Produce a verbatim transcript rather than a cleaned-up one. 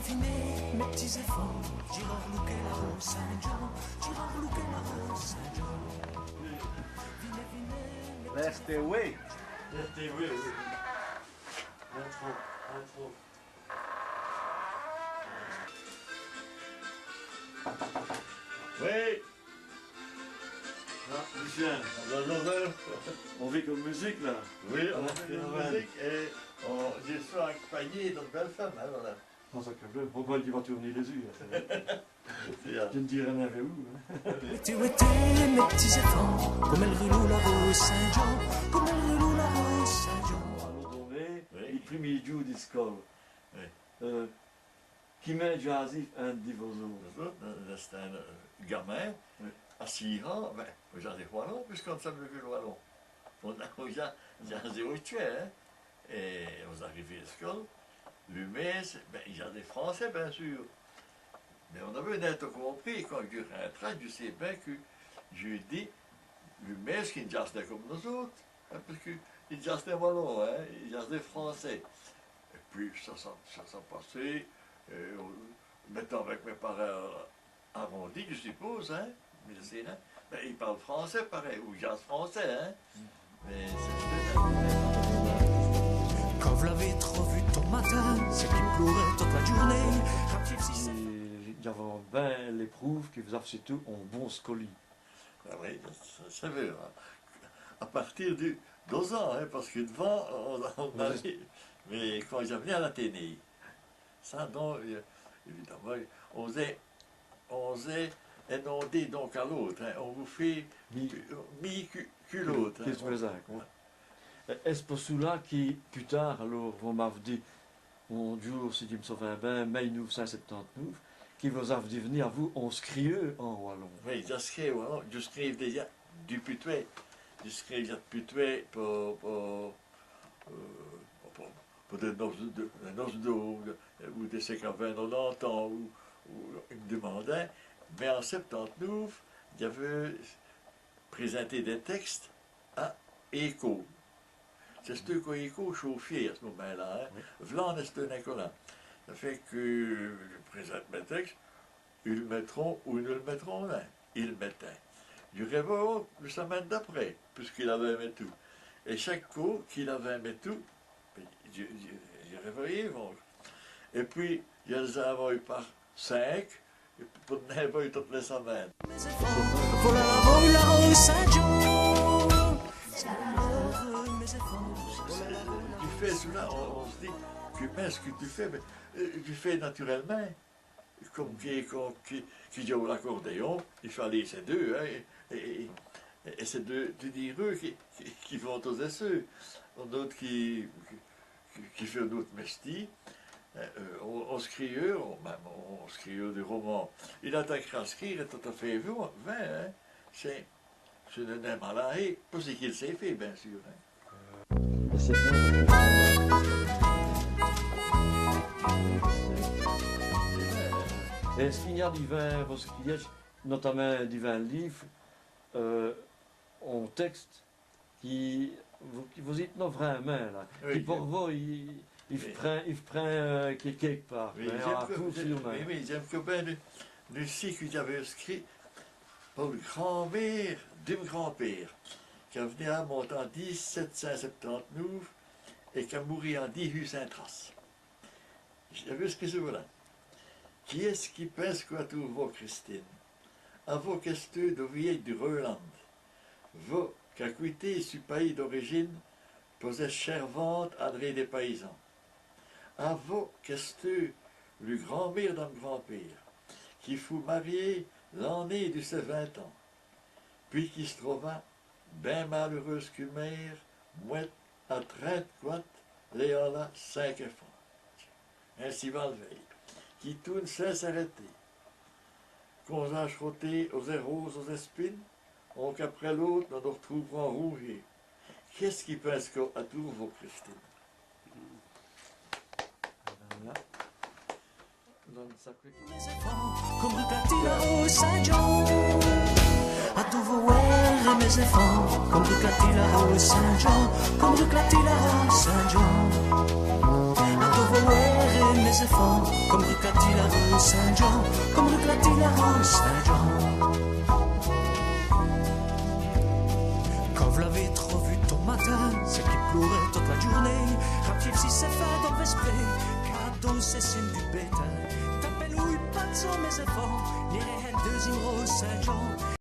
V'nez, mès p'tits-èfants, dj'irai arloûker la rôse Sint-Djan, dj'irai arloûker la rôse Sint-Djan. V'nez, v'nez, mès p'tits-èfants. R'stez awè. R'stez awè, oyi. Intrez, intrez. Oyi. Ah, Lucien. Bonjour, Joseph. On vit come musique, là. Oui, on vit come musique èt on, dji so acompagnî d'ène bèle feume, hin, vola. Non, sacré bleu, on crwâreut qu'i va toûrner lès-ûs, hin. Dji n' di rén avou vous, hin. Wétez, wétez, mès p'tits-èfants, come èle rouloût la rôse Sint-Djan, come èle rouloût la rôse Sint-Djan. Alôrs, on-z-èst, oyi, li prumî djoû di scole. Oyi. Euh, Qui mèt Jazif in divôrce? Nos-ôtes, euh, c'èsteût in, euh, gamin, oui, à sîh ans, bin, on djazéve walon, pusqu'on n' saveût pus l' walon. On a, on a, on djazéve ôte tchwè, hin. Èt on-z-arive à l' scole, li mêsse, bin, i djazéve francès, bin sûr. Mins on-z-aveût nèt tot compris, quand dju rintra, dju sé bin qui, dju di, li mêsse qu'i djaze come nos-ôtes, hin, pusqu'i djaze walon, hin, i djaze francès. Èt pwis, ça, ça, ça, ça passe. Euh, mètans avou mès parints arondis, dju supôse, hin, mins c'èst, hin, bin, i pârlent francès, parèt, ou i djazèt francès, hin. Mins c'èst... Quand v'l'avez trop vu tot l' matin, c'èst qu'i ploûreut tote la djoûrnéye. Rapî, si c'èst... Èt dj'avans bin l'èprouve qui vos-avez sèrtou on bon scoli. Ah oyi, ça, c'èst vrêy, hin. À pârti di dôze ans, hin, pace qui d'vant, on, on... Oui. Mins quand dj'a v'nu à l'Athénée, ça, donc, euh, évidemment, on-z-èst, on-z-èst inondé d'on à l'ôte, hin, on vos fét mi, mi cu, cu l'ôte, hin. Qu'èst-ce qui, èst-ce pou ça qui, pus târd, alôrs, vos m'avez dit, on djoû, si dji m' sovén bin, mil noûf cint sèptante-noûf, qui vos-avez div'nu, à vous, on scrîyeû in walon. Oyi, dji scrîve in walon, dji scrîve dèdja du putwès. Dji scrîve dèdja du putwès pou, pou, euh, pou, pou dès noces di, dès noces d'ôr, ou dès céns qu'avint nonante ans, ou, ou, i m' dimandint. Mins in sèptante-noûf, dj'aveû prézinté dès tècses à Écho. C'èsteût co Écho Chauffier à ç' momint-la, hin. Oui. Vlan n'èsteût nin co la. Ça fét qui dji prézinte mès tècses, il mètront ou i n' mètront nin, il mètint. Dji r'vôye li samwin.ne d'après, pusqu'i l'avint mètou. Èt chaque côp qu'i l'avint mètou, dji, dji, dji r'vôye, bon. Èt pwis, dji lès-avouwe par cinq, pou n' nin vôye totes lès samwin.nes. Vola la, vola la rôse Sint-Djan. Dji fé ça, on, on s' dit, qui, mins ç' qui dju fé, mins, euh, dju fé naturèlemint, come qui, come qui, qui djoûwe l'accordéon, i fåt lès deûts, hin, èt, èt, èt, èt c'èst deûs, deûs dîreûs qui, qui, qui vont tot seûs. On-z-a d'ôtes qui, qui, qui, qui font d'ôtes mèstîs, hin, euh, on, on scrîyeû, on, minme, on scrîyeû di romans. Il ataquera à scrîre tot-à fét vint, vint, hin. C'èst, c'èst nin malaî, pou ç' qu'i sét fé, bin sûr, hin. Èt c'èst vrêy. Èt èst-ce qu'i gn-a divins vos scrîjèdjes, notamint divins l' lîve, euh, on tècse qui vos, qui vos ètnonce vraîmint, la, qui pou vos, i, i prind, i prind, euh, quékepårt, hin, à tout sûrmint. Oyi, oyi, dj'in.me co bin, li, li, ci qui dj'aveû scrît pou l' grand-mére di m' grand-pére, qu'a v'nu à Mons-Djârn in dîj-sèt' cint sèptante-noûf èt qu'a mouru in dîj-ût cint trèze. Dj'aveû scrît vola. Qui èst-ce qui pinse co à toûr vos, Christine? À vos qu'èsteût do viyèdje di Reuland. Vos qu'avez quwité so payis d'orijine po-z-èsse sèrvante adré dès payisans. À vos qu'èsteût li grand-mére di m' grand-pére, qui fout mariéye l'an.nêye di sès vint ans. Pwis qui s' trova bin maleûreûse cumére, mwète à trinte-cwate, lèyant la cinq èfants. Insi va l' vèye, qui toûne sins s'arèter. Qu'on-z-a roté aus-èrôses, aus-èspines, onk après l'ôte, nos nos r'trouvrans roûyés. Qui èst-ce qui pinse co à toûr vos, Christine? Vola. Mès-èfants, come r'clatit la rôse Sint-Djan. À toûts vos wêrè, mès-èfants, come r'clatit la rôse Sint-Djan, come r'clatit la rôse Sint-Djan. À toûts vos wêrè, Mès-èfants, come r'clatit la rûwe Sint-Djan, come r'clatit la rûwe Sint-Djan. Quand vos l'avez trop vu tot matin, c'èst qu'i ploûreut tote la djoûrnéye, rapiez si c'èst fét dins vos-èspréts, car dins cès cimes du Béthin, tapèz-lo pas d'sant, mès-èfants, n'îrèz nén deûzinme rûwe Sint-Djan.